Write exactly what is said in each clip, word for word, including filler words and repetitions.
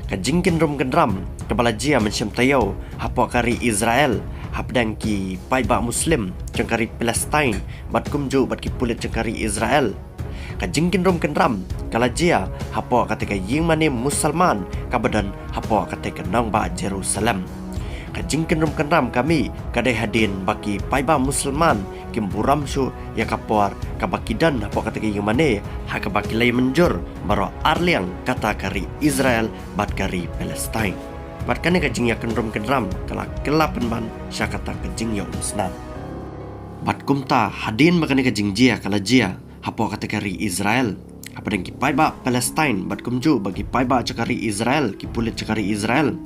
Ka jingkynrum kynram kaba la jia mynshem taïew hapoh ka ri Israel hapdeng ki paidbah Muslim jong ka ri Palestine bad kumjuh bad ki pulit jong ka ri Israel. Ka jingkynrum kynram ka la jia hapoh katei ka ïingmane Musalman kaba don hapoh katei ka nongbah Jerusalem. Ka jingkynrum kynram ka mih ka dei hadien ba ki paidbah Musalman kim burom shuh ïa ka por kaba ki don hapoh katei ka ïingmane, ha kaba ki la ïa mynjur baroh arliang, kata ka ri Israel bad ka ri Palestine. Bad kane ka jingïakynrum kynram ka la kylla pynban sha kata ka jingïaumsnam. Bad kumta, hadien ba kane ka jingjia ka la jia hapoh katei ka ri Israel hapdeng ki paidbah Palestine bad kumjuh bad ki paidbah jong ka ri Israel, ki pulit jong ka ri Israel,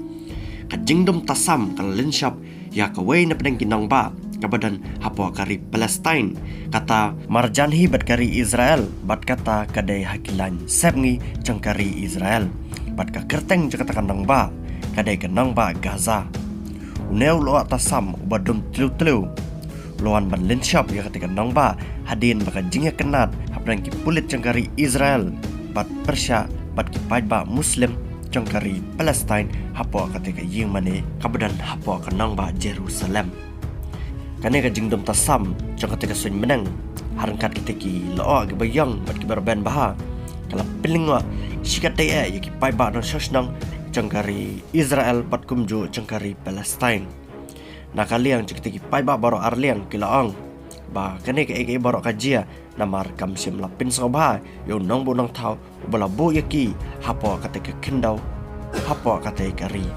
ka jingdum tasam ka la lynshop ïa kawei na pdeng ki nongbah kaba don hapoh ka ri Palestine, kata marjan hi bad ka ri Israel, bad kata ka dei ha ki lain sepngi jong ka ri Israel. Bad ka kyrteng jong kata ka nongbah ka dei ka nongbah Gaza. Une u lyoh tasam uba dum tliw tliw u la wan ban lynshop ïa katei ka nongbah hadien ba ka jingïakynad hapdeng ki pulit jong ka ri Israel bad pyrshah bad ki paidbah Muslim jong ka ri Palestine hapoh katei ka ïingmane kaba don hapoh ka nongbah Jerusalem. Kane ka jingdum tasam jong katei ka suiñ bneng ha ryngkat kitei ki lyoh kiba ïong bad kiba rben bha ka la pynlyngngoh shikatdei eh ïa ki paidbah nongshong shnong jong ka ri Israel bad kumjuh jong ka ri Palestine. Na ka liang jong kitei ki paidbah baroh arliang ki la ong ba kane kaei kaei baroh ka jia namar kam shym la pynsngewbha ïa u nongbuh nongthaw uba la buh ïa ki hapoh katei ka khyndew, hapoh katei ka ri